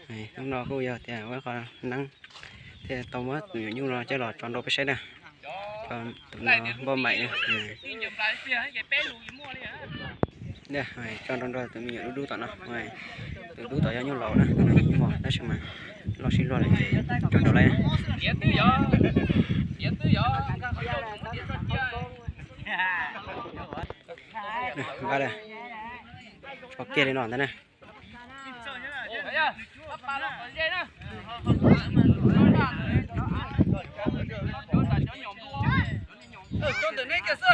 Hnub no kuj yog tias ua qhov neeb thiaj tau muab tus me nyuam nyuj no coj los tso nrau peb saib na. Tus no npauj maim na. Tso nrau nrog tus me nyuam dub dub tom no. Tus dub tom yog nyuj laus na, tus no yog nyuj mos tab sis mas loj sib luag lawm ces tso nrau lawm. Npaj, tso kiag li no ntag na.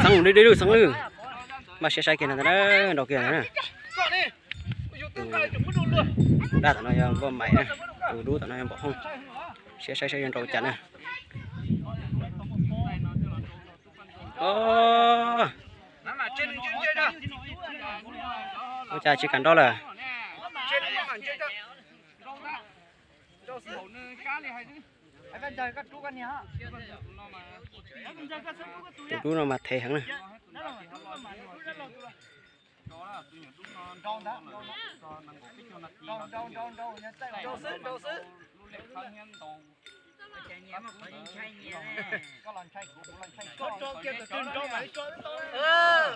Xeeb lwj dib lwj xeeb lwj. Mas siab saib kiag no ntag na, nrau kiag ntag na. Tus daj tom no yog npauj maim na, tus dub tom no yog npaum hoob. Siab saib saib yuav nrau cas na. Ua cas tsis kam nrau lawm. Tus dub no mas thev heev na.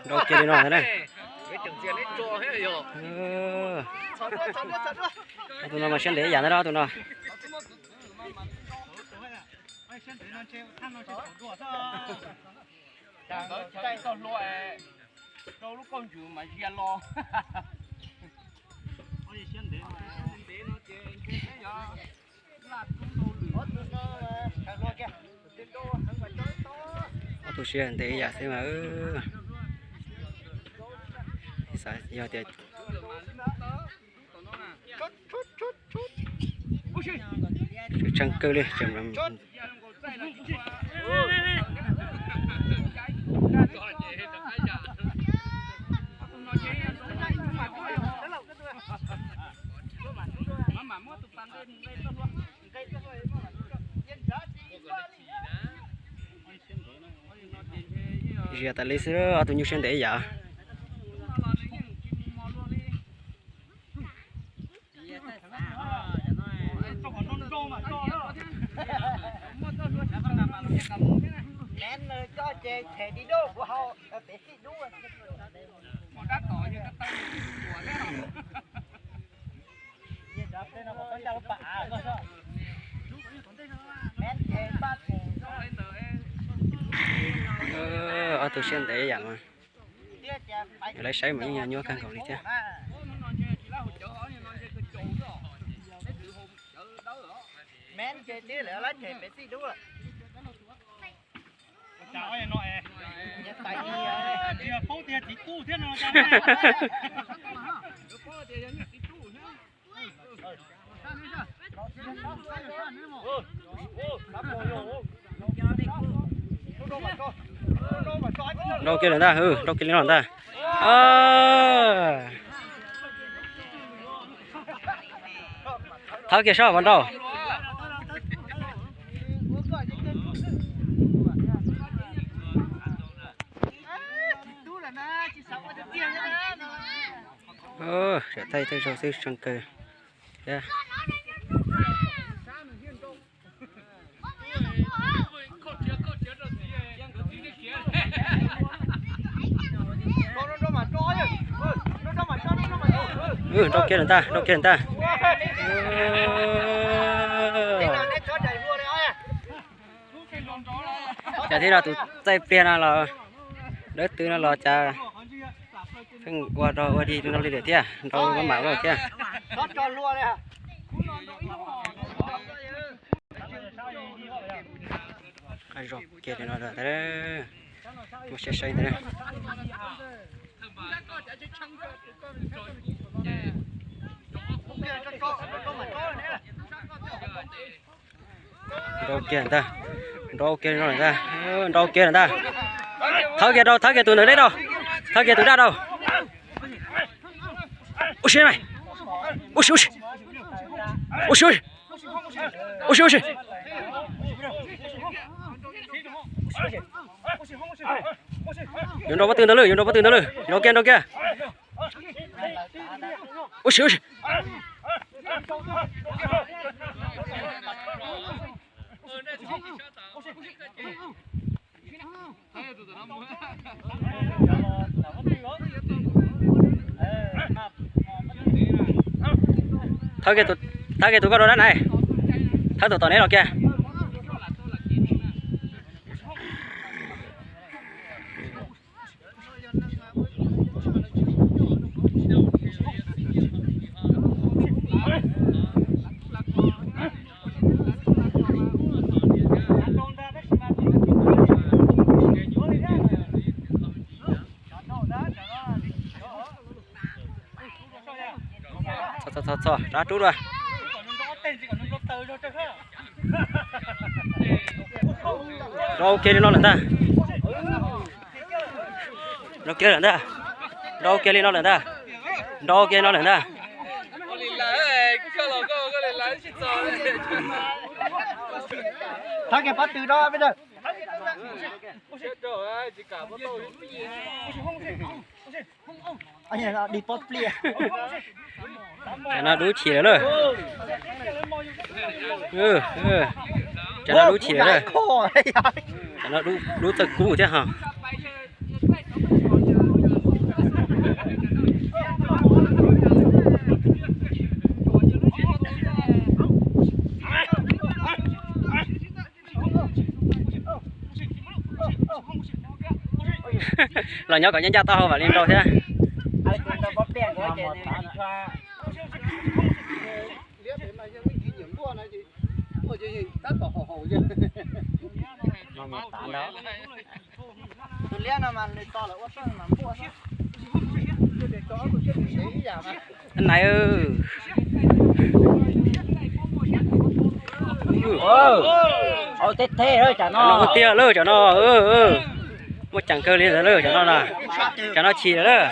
Nrau kiag li no ntag na. Tus no mas siab ntev ib yam ntag tus no. Ob tug siab ntev ib yam xwb mas. Xav yog tias tseem kawg li. Zias tas li xwb, ob tug nyuj siab ntev ib yam. Ob tug siab ntev ib yam mas. Yog lawv saib mas yeej yog nyuaj kawg nkaus li thiab. Nrau kiag lawm ntag, nrau kiag li no ntag. Thawb kiag sab hauv nrau. Thaij tej zaug xwb tseem kawg thiab. Nrau kiag lawm ntag, nrau kiag lawm ntag. Cas thiab no tus txaij pliag no los dawb tw no los cas pheej ua rau ua dig no li lawm thiab, nrau maj mam ua thiab. Zoo kiag li no lawm, muaj siab saib ntag. Nrau kiag ntag, nrau kiag li no ntag, nrau kiag ntag. Thawb kiag rau, thawb kiag tus ntawm deb rau, thawb kiag tus daj rau. Ua si, ua si, ua si, ua si, ua si, ua si. Yuav nrau pob tw ntawd lawm, yuav nrau pob tw ntawd lawm, nrau kiag, nrau kiag. Ua si, ua si. Thawb kiag tus koj rau dab na. Thawb tus tom neb los kiag. Txo, txo, txo, rov rub dua. Nrau kiag li no lawm ntag. Nrau kiag lawm ntag. Nrau kiag li no lawm ntag. Nrau kiag no lawm ntag. Thab kiag pob tw rau peb na. Dig pob pliaj. Tsam no dub chim lawm. Tsam no dub chim lawm. Tsam no dub txawj kub thiab ho. Los nyob kom ncaj ncaj taub hau vam li nrau thiab. Nais, tiag lawm cov no. Muaj ceem kawg li ntawd lawm cov no na. Cov no chim lawm.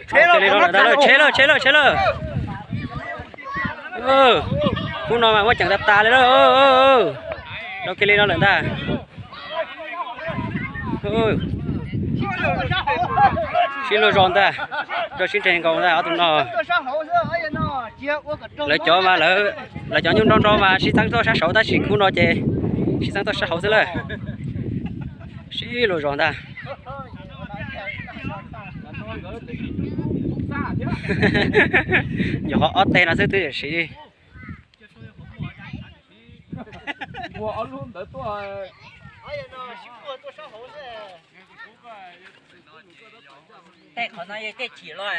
Tsheb lawm, tsheb lawm, tsheb lawm. Hnub no mas muaj ceem tas tas li lawm. Nrau kiag li no lawm ntag. Sib luag zos ntag, nrau sib ntseg nkaus ntag ob tug no. Lawv cov mas, lawv cov nyuj nrau nrau mas sib txeeb tuaj sab saud tab sis khub no ces sib txeeb tuaj sab hauv xwb lawm. Sib luag zos ntag. Yog qhov ob teg no xwb twb yam siv. Tej qhov no yog tej chim los.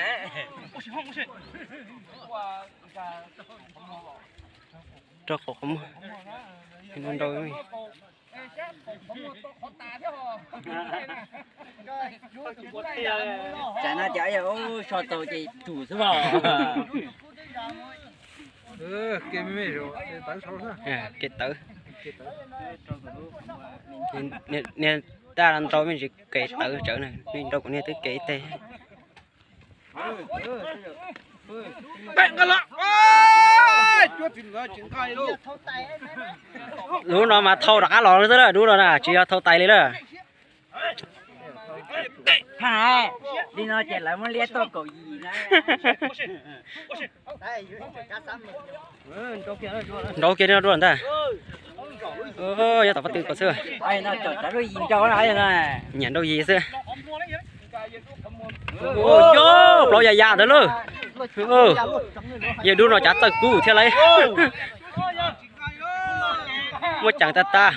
Rau qhov qhov muag. Nrau. Tsam no ces so tau ces tus xwb os. Kev tawv. Niag daj nrau me ntsis kev tawv tsawv na, niag nrau kuv niag twb kev teg. Lub no mas thau rov qab los xwb lawm, lub no na tsis yog thau tais li lawm. Li no ces lawv muab liab tuaj kaum yim na. Nrau kiag no dua ntag. Nyob tom pob tw ko xwb. Nyiam nrau yim xwb. Yog plaub ya ya ntawd lawm. Yawg dub no cav txawj kub thiab lauj. Muaj ceem tas tas.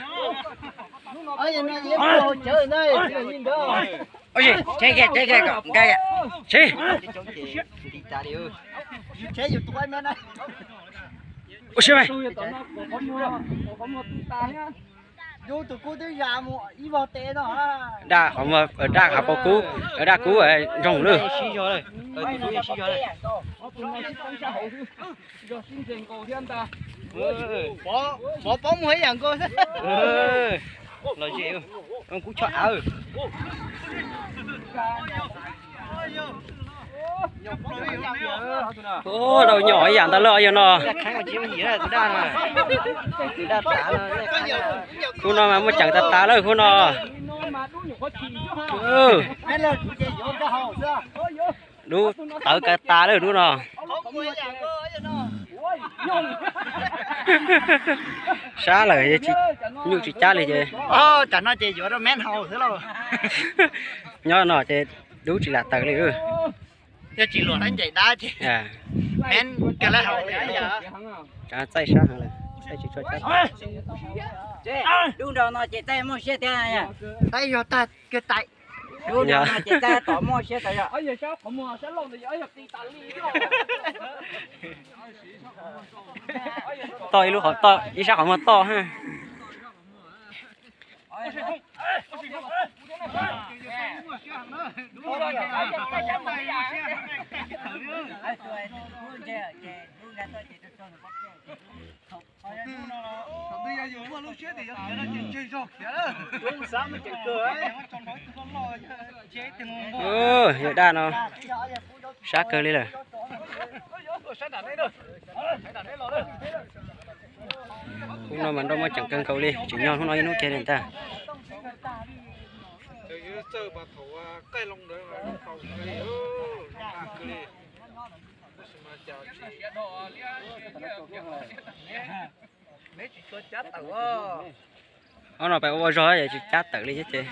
Ua siab mas. Daj qhov, daj qhov kub, daj kub zoo lawm. Los ze, kub choj av. Dau nyom ib yam ntawd lawm yog no. Khub no mas muaj ceem tas tas lawm khub no. Dub tawv kaw tas lawm dub no. Sab lawm, nyuj tsis cab li ces. Tam no ces yuav rau meb haus xwb lauj. Nyob no ces dub tsis lam tawm li. Yog tsis luam lawv ncaim dab ces meb kawg lawv haus li. Txaij sab heev lawm, txaij tsis tshua cab. Dub nrau no ces txaij muaj siab thiab. Txaij yog tag kiag tais. Dub nrau no ces txaij tom muaj siab tas yog. Toj ib lub qhov toj, ib sab qhov muag toj ha. Yawg daj no sab kawg li lawm. Hnub no mas nrau muaj ceem kawg nkaus li, tseem nyob hnub no ib hnub kiag li ntag. Ob no peb ua ua zog es tsis cab tawm li thiab ces.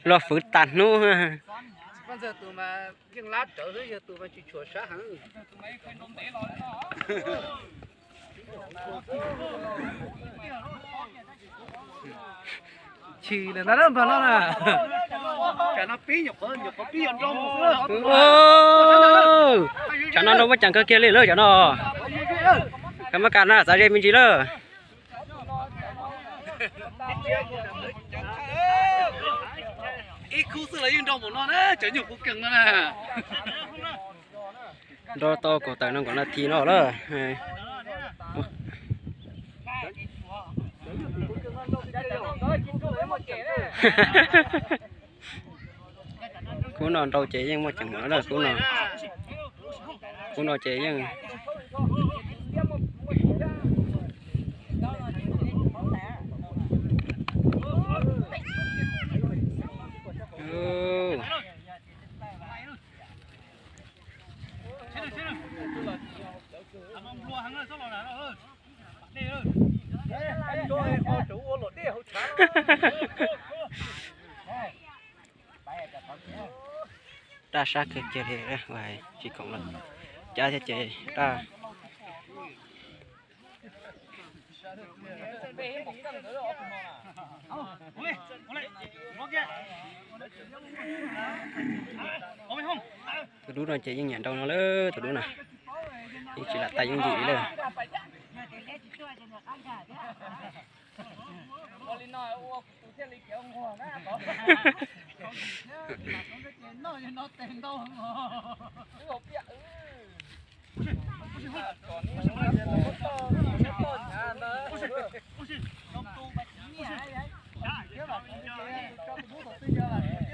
Los fwv tas hnub. Chim lawm ntag npawg no na. Tsam no pib nyuam qhuav, nyuam qhuav pib yuav nrau mus xwb. Tsam no nrau muaj ceem kawg kiag li lawm tsam no. Koj muab kam na, xav ze me ntsis lawm. Ib khub xwb los yeej nrau npaum no na, cov nyuag qhuv kees no na. Nrau tau kaum tawm nees nkaum nas this no lawm. Khub no nrau ces yeej muaj ceem npaum no lawm khub no. Khub no ces yeej. Daj sab kawg kiag li, tsis khoom lawm. Cab thiab ces daj. Tus dub no ces yeej nyiam nrau no lawm, tus dub no yeej tsis lam tag yooj yim li lawm.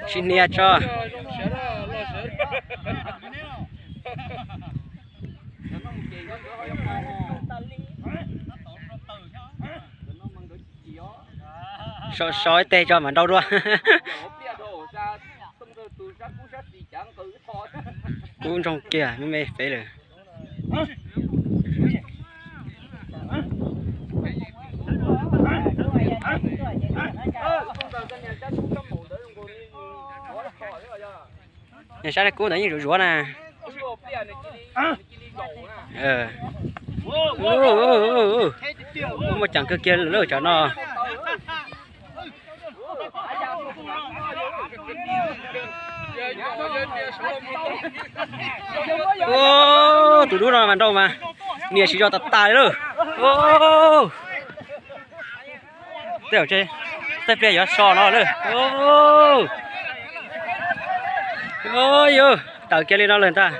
Sib hnia tso. Sau sau ib teg tso mam nrau dua. Kub ntsoog kiag me me pem lawm. Niag sab kub ntawd yeej zuav zuav na. Muaj ceem kawg kiag lawm tsam no. Tus dub no mas nrau mas niam siv zog tas tas li lawm. Tej pliag yuav so no lawm. Yus tawm kiag li no lawm ntag.